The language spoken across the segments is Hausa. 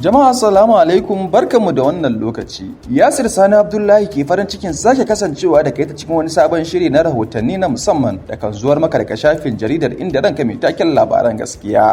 Jama'a, assalamu alaikum, barkanmu da wannan lokaci. Yasir Sani Abdullahi ke farin cikin sake kasancewa da kai ta cikin wani sabon shiri na rahotanni na musamman da kan zuwar maka daga shafin jaridar Inda Ranka mai taken labaran gaskiya.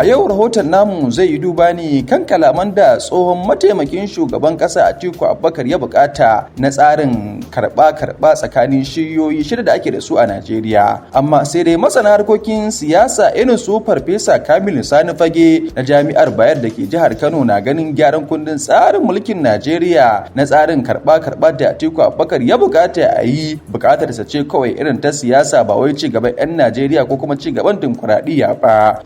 A yau rahoton namu zai yi duba ne kan kalaman da tsohon mataimakin shugaban kasa Atiku Abubakar ya bukata na tsarin karba-karba tsakanin shiyoyi shida da ake da su a Najeriya. Amma sai dai masana harkokin siyasa irin su Farfesa Kamilu Sani Fage na Jami'ar Bayar da ke jihar Kano na ganin gyaran kundin tsarin mulkin Najeriya na tsarin karba-karba da Atiku Abubakar ya bukata a yi, bukatarsa ce kawai irin ta siyasa, ba wai ci gaban 'yan Najeriya ko kuma ci gaban dimokuraɗiyya ba.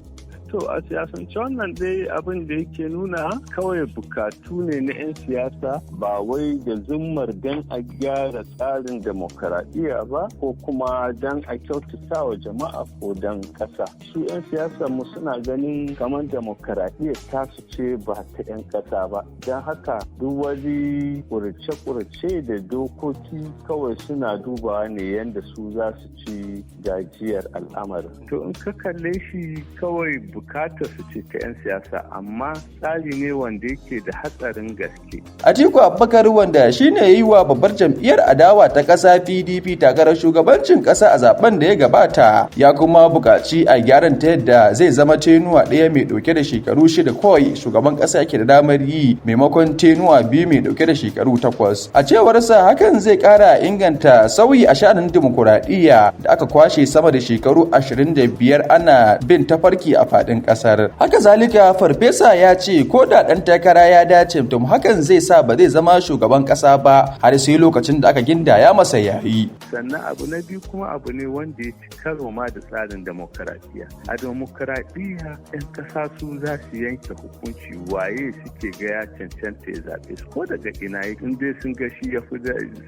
To, a siyasance wannan dai abin da yake nuna kawai bukatu ne na 'yan siyasa, ba wai da zummar don a gyara tsarin demokaradiyya ba ko kuma don a kyautata wa jama'a ko don kasa. Su 'yan siyasa mu suna ganin kamar demokaradiyya tasu ce, ba ta 'yan kasa ba. Don haka duk wani ƙurice-ƙurice da dokoki kawai suna dubawa ne yadda su za su ci gajiyar al'amarin. To, in ka kalle shi, kawai bukatar su ce ta 'yan siyasa, amma tsari ne wanda yake da hatsarin gaske. Atiku Abubakar, wanda shine yi wa babbar jam'iyyar adawa ta ƙasa PDP takarar shugabancin ƙasa a zaben da ya gabata, ya kuma buƙaci a gyaran ta yadda zai zama tenuwa ɗaya mai ɗauke da shekaru 6 kawai shugaban ƙasa yake da damar yi, maimakon tenuwa biyu mai ɗauke da shekaru 8. A cewarsa, hakan zai ƙara inganta sauyi a sha'anin dimokuraɗiyya da aka kwashe sama da shekaru 25 ana bin tafarki a faɗin kasar. Haka zalika, farfesa ya ce ko da ɗan takara ya dace, to hakan zai sa ba zai zama shugaban ƙasa ba har sai lokacin da aka gindaya masa yayi. Sannan abu na biyu kuma, abu ne wanda ya ci karo ma da tsarin demokaradiyya. A demokaradiyya, 'yan ƙasa su za su yanke hukunci waye suke ga ya cancanta ya zaɓe su, ko daga ina, in dai sun ga shi ya fi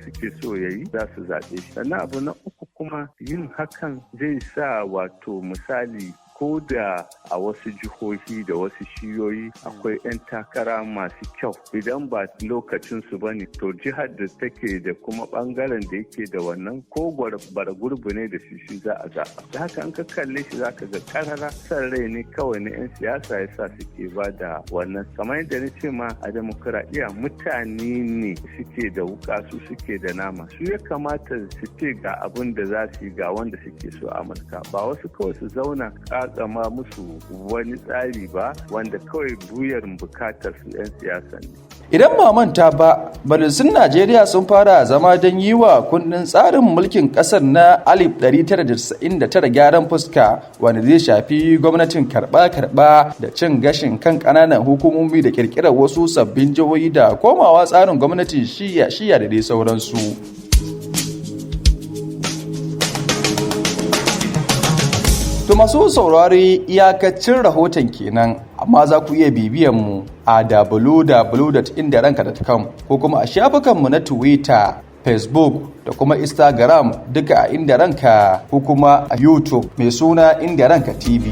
suke so ya yi, za su zaɓe shi. Sannan abu na uku kuma, yin hakan zai sa, wato misali, ko da a wasu jihohi da wasu shiyoyi akwai 'yan takara masu kyau, idan ba lokacin su ba ne, to jihar da take da kuma bangaren da yake da wannan ko bara gurbi ne da shi, shi za a zaɓa. Da haka an ka kalle shi, za ka ga karara san rai ne kawai na 'yan siyasa ya sa suke ba da wannan. Kamar yadda na ce ma, a demokuraɗiyya mutane ne suke da wuka, su suke da nama, su ya kamata su ce ga abin da za su yi, ga wanda suke so a Amurka, ba wasu kawai su zauna kakama musu wani tsari ba wanda kawai buyar bukatar su 'yan siyasa ne. Idan ba manta ba, majalisun Najeriya sun fara zama don yi wa kundin tsarin mulkin kasar na 1999 gyaran fuska, wanda zai shafi gwamnatin karba-karba da cin gashin kan kananan hukumomi da kirkirar wasu sabbin jihohi da komawa tsarin gwamnatin shiya-shiya da dai sauransu. To, masu saurari, iyakacin rahoton kenan, amma za ku iya bibiyan mu a www.indaranka.com ko kuma a shafukanmu na Twitter, Facebook da kuma Instagram, duka a Inda Ranka, ko kuma a YouTube mai suna Inda Ranka TV.